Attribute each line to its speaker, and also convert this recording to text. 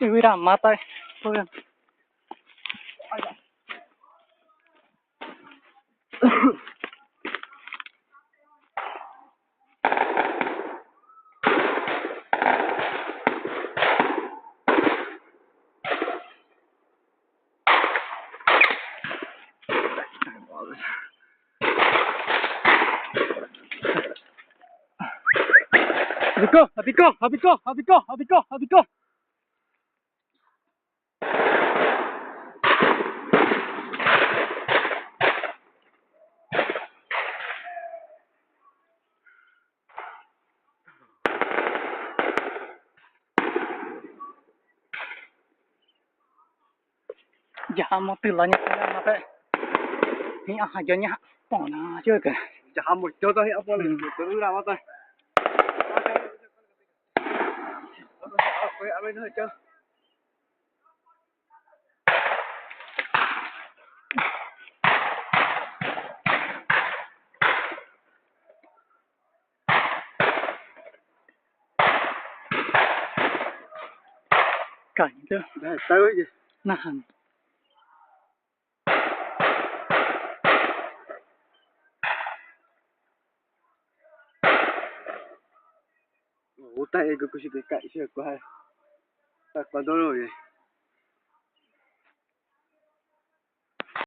Speaker 1: Yvyra máta Apiko, apiko, apiko, apiko, apiko, apiko. Jaha motyla ñape hi'ã ha ñaha porã chéve.
Speaker 2: Jaha mochóta hi'ã porã yvyra máta.
Speaker 1: Kañy.
Speaker 2: Ndahetái.
Speaker 1: Nahániri.
Speaker 2: Gusta el que se cae, se coge. ¿Cuándo lo ve?